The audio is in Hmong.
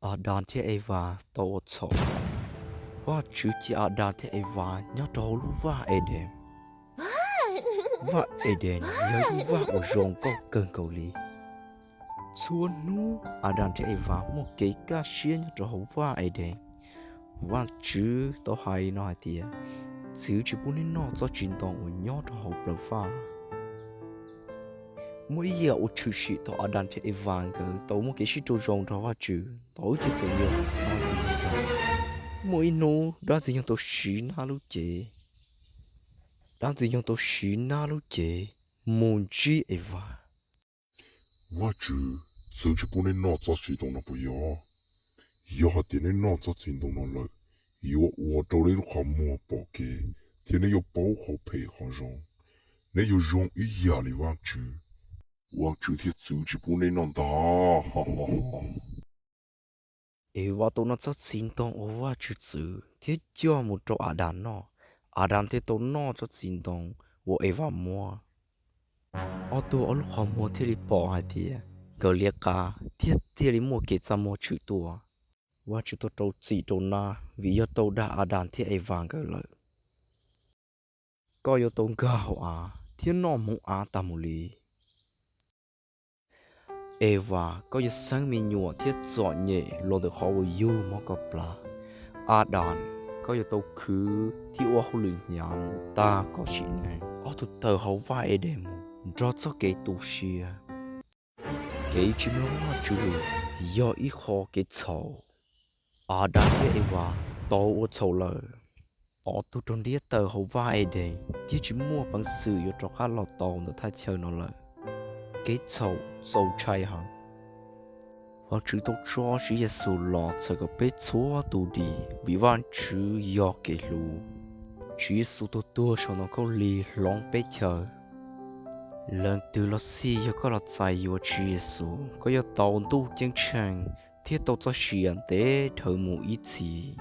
Adas thiab Evas tau ua txhaum. Vajtswv cia Adas thiab Evas nyob rau hauv lub vaj Edees. Vaj Edees yog ib lub vaj uas zoo nkauj kawg nkaus li. Txhua hnub Adas thiab Evas muaj kev kaj siab nyob rau hauv vaj Edees. Vajtswv tau hais li no hais tias, txwv tsis pub neb noj txoj txiv ntoo uas nyob rau hauv plawv vaj. Muaj ib yam uas tshwm sim thaum Adas thiab Evas nkawd tau muaj kev sib raug zoo nrog Vajtswv, tau ib txhia txawm yog dab ntxwg nyoog tau. Muaj ib hnub dab ntxwg nyoog tau siv nab lub cev. Dab ntxwg nyoog tau siv nab lub cev mus ntsib Evas. Vajtswv, txwv tsis pub neb noj txoj txiv ntoo no puas yog? Yog hais tias neb noj txoj txiv ntoo no lawm, yuav ua rau neb lub qhov muag pom kev, thiab neb yuav paub qhov phem qhov zoo. Neb yuav zoo ib yam li Vajtswv. Vajtswv thiaj txwv tsis pub neb noj ntag. Evas tau noj txoj txiv ntoo uas Vajtswv txwv thiab coj mus rau Adas noj. Adas thiaj tau noj txoj txiv ntoo uas Evas muab. Ob tug ob lub qhov muag thiaj li pom hais tias nkawd liab qab thiab thiaj li muaj kev txaj muag tshwm tuaj. Vajtswv tau rau txim rau nab vim yog tau dag Adas thiab Evas nkawd lawm. Koj yuav tau nkag hauv av thiab noj hmoov av tag mus li. Evas, koj yuav xeeb me nyuam thiab txom nyem los ntawm qhov uas yug mob koj plab. Adas, koj yuav tau khwv thiab ua hauj lwm hnyav mus tag koj sim neej. Ob tug tawm hauv vaj Edees mus nrog txoj kev tu siab. Kev tsis mloog Vajtswv lus yog ib qho kev txhaum. Adas thiab Evas tau ua txhaum lawm. Ob tug raug ntiab tawm hauv vaj Edees thiab tsis muaj peev xwm yuav rov qab los tau ntawm thaj chaw no lawm. Kev txhaum txaus ntshai heev. Vajtswv tau tso Tswv Yexus los txhawm kom peb txhua tus dim vim Vajtswv yog kev hlub. Tswv Yexus tau tuag saum ntoo khaub lig hloov peb chaw. Leej twg los xij yog koj los txais yuav Tswv Yexus, koj yuav tau Ntuj Ceeb Tsheej thiab tau txoj sia ntev dhawv mus ib txhis.